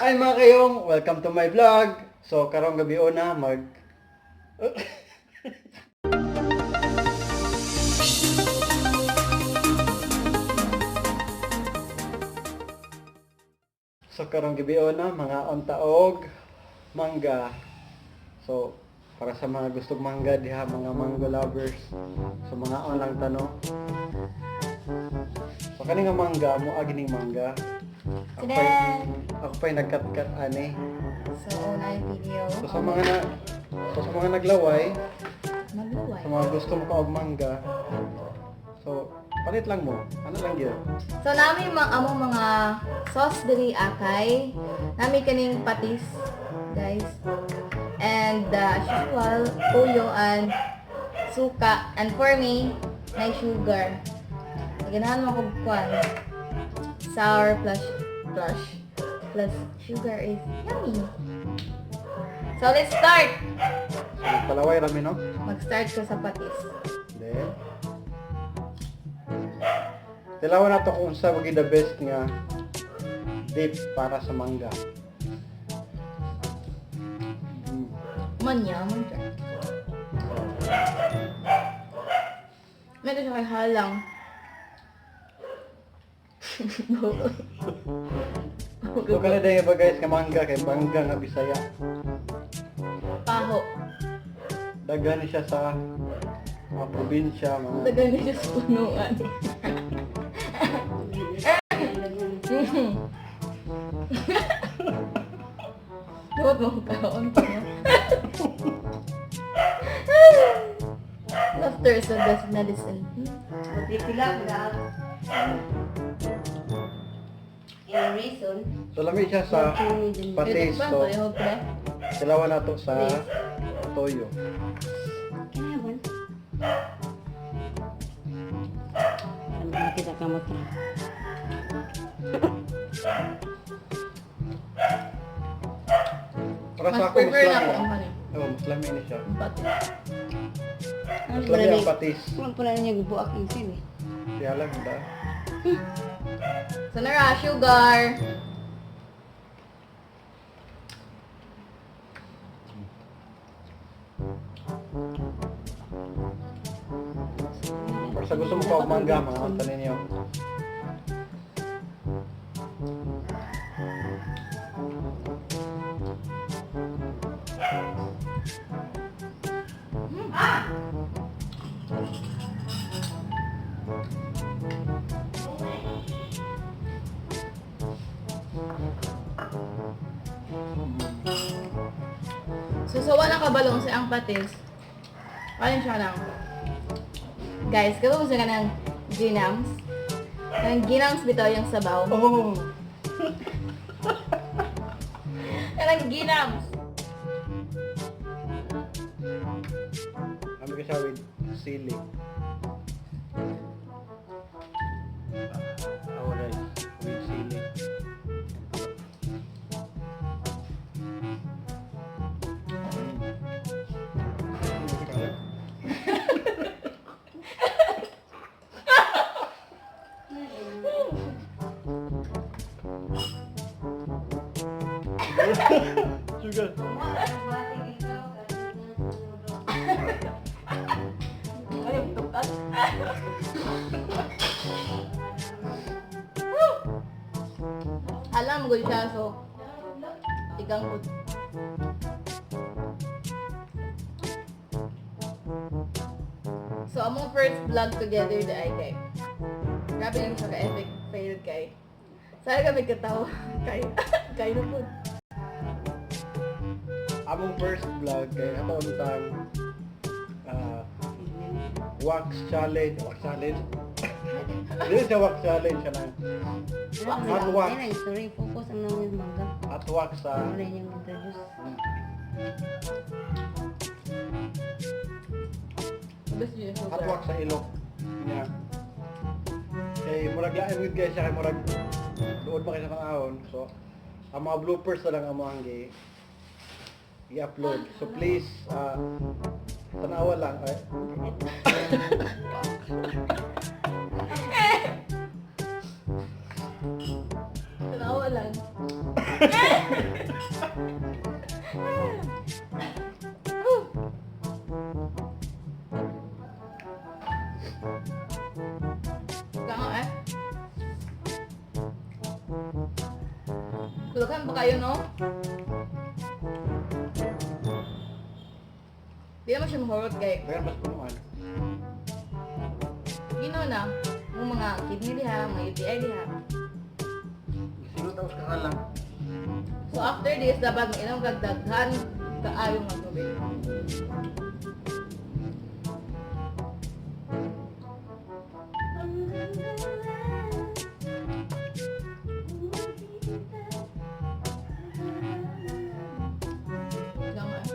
Hi mga kayong, welcome to my vlog. So karong gabi una mag So karong gabi una mga ontaog mangga. So para sa mga gustong mangga diha, mga mango lovers. So mga on lang tano. So kani nga mangga mo agi ning mangga. Ako pa'y, Tada! ako pa'y nagkat-kat ani. So, una yung video. So sa mga naglaway, Maglaway. sa mga gusto mo kaog mangga, so palit lang mo. Ano lang gyud? So, nami mga among mga sauce diri akay. Nami kaning patis, guys. And as usual, tuyo and suka. And for me, may sugar. Ganahan mo kog kwan. Sour plus plus plus sugar is yummy. So, let's start! So nagpalaway rami, no? Mag-start ko sa patis. Then tilawan nato kung unsa gyud the best nga dip para sa mangga. Manya, man siya. Meron siya kay halang. So kani dahil ba guys nga mangga kay mangga nga Bisaya. Paho. Daghan ni siya sa mga probinsya, mga Tagal na siya sa punuan. Dapat mo kaon pa niya. Laughter is the best medicine. Pila ko In reason, So lami siya sa patis. Pwede So pa, pareho pa. tilawan nato sa toyo. Can I have one? Ano makita ka mo to? Para Mas sa ako, mas prefer na lami. ako ang kanin. Oo, mas lami ni siya. Ang patis. Mas lami ang patis. Kulang pala niya gubuak ang sin eh. Kaya lang, da. So, nara, sugar. Para sa gusto mo pa mangga, mga kanta ninyo. So, sa wala kabalong sa ang patis, kanin siya lang. Guys, kapag gusto ka ng ginams, ng ginams bitaw yung sabaw. Oh! Kanang ginams! Kami ka siya with sili. Ah, guys, with sili. Sugar. Ay, tukat. Alam ko siya, so, igang ko. So, among first vlog together the ay kay. Grabe yung siya ka-epic fail kay. Sana kami katawa kay kay na po. Among first vlog kay ato untang wax challenge, wax challenge. Dili siya wax challenge siya lang. Wax Hot wax. Yan ang story. Focus ang namin mangga. Hot wax sa Ano rin yung introduce. Best yun yung hot sugar. wax sa ilok niya. Kay murag lain gud guys siya kay murag duod pa kay sa panahon. So ang mga bloopers na lang ang mga i-upload. So please tanawa lang. Ay, Tanawa lang. Kanga eh. Kulakan ba kayo, no? Di naman siya mahurot kay Kaya mas punuan. You know na, mo mga kidney diha, mga UTI diha. Singot ako sa kakalang. So after this, dapat mag-inom kag daghan kaayo nga tubig. Gama eh.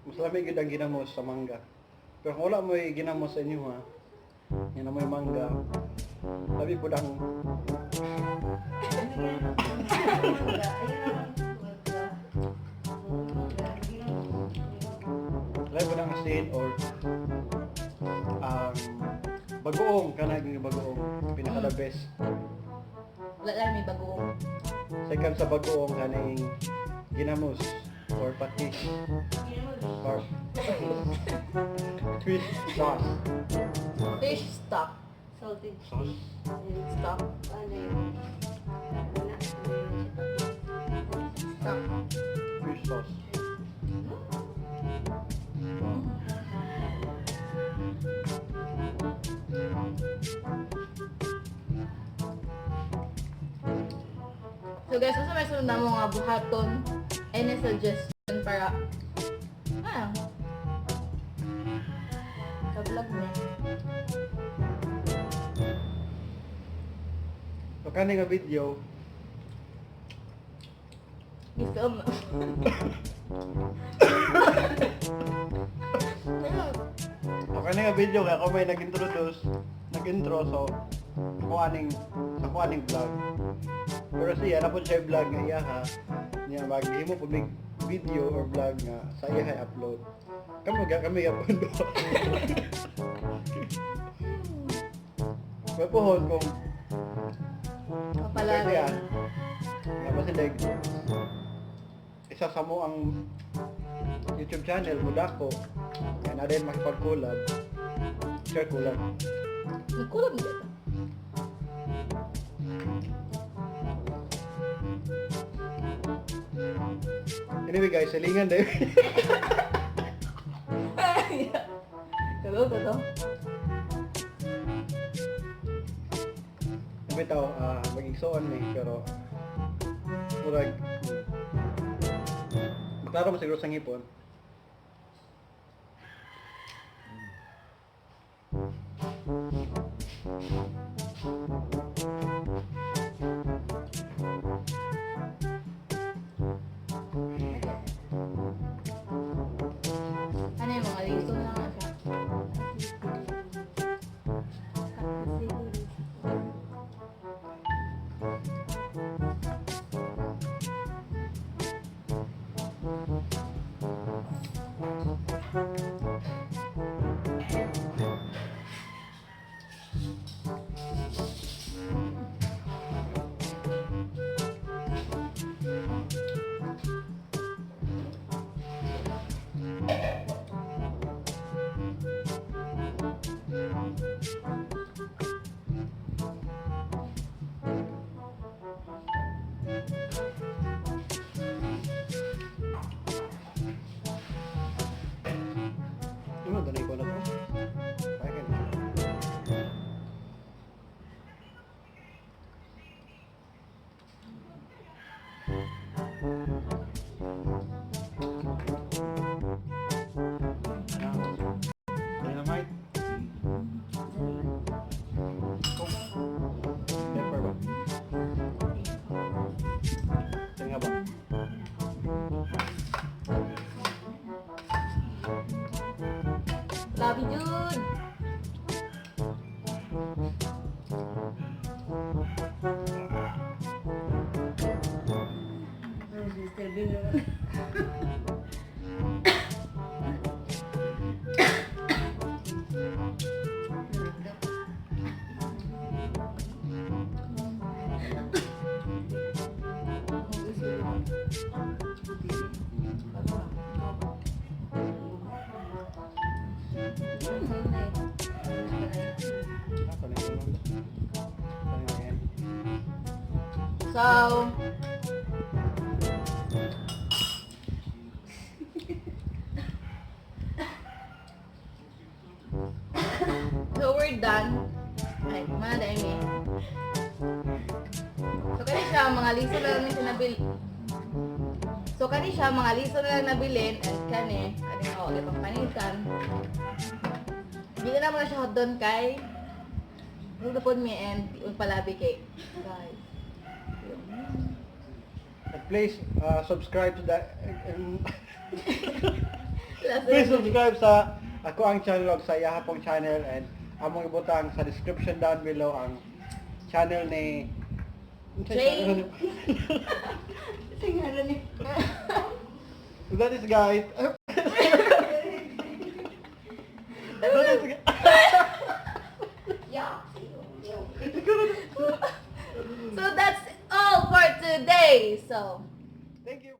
Mas lami gyud ang ginamos sa mangga. Pero kung wala mo'y ginamos sa inyo ha, yan na mo'y mangga. Labi po ang labi po ang asin or ang bagoong, kanang yung bagoong, pinaka the best. Wala lang may bagoong. Second sa bagoong kaning ginamos or patis or fish sauce. Fish stock. Salted. Sauce? Stock. Ano yun? Wala. Ano yun? Stock. Fish sauce. So guys, unsa may sunod na mga buhaton, any suggestion para sa vlog mo. So kani nga video, I-film na. So kani nga video kay ako may nag-introduce, nag-intro so ako aning sa ako aning vlog. Pero siya na po siya vlog nga iya ha. Niya maghimo po mig video or vlog nga sa iya hay upload. Kamo ga kami gapon do. May pohon kung Kapala. pwede ah. Nga ba sila isa sa mo ang YouTube channel mo dako. Kaya na rin makipag-collab. Share collab. Nagkulab na kita. Anyway guys, silingan dahil. Kalo ka to? Sabi tao, maging soon eh, pero murag, maklaro mo siguro sa ngipon. Ano yung mga listo na nga siya? Ano, danay ko na to. Kaya ka na. Ano? Dynamite? Pepper ba? Yan nga ba? Love you, Jude! Mr. Bean naman. So we're done. Ay, mga dami. So kani siya mga liso na lang siya nabili. So kani siya mga liso na lang nabilin and kani kani, oh, di pang panitan. Hindi na naman na siya hotdog kay Luto po mi and yung palabi kay guys. Yun. And please subscribe to the Last please subscribe sa ako ang channel og sa iyaha pong channel and among ibutang sa description down below ang channel ni Jane. Tingnan ni. That is, guys. That is Yeah. So that's all for today. So Thank you.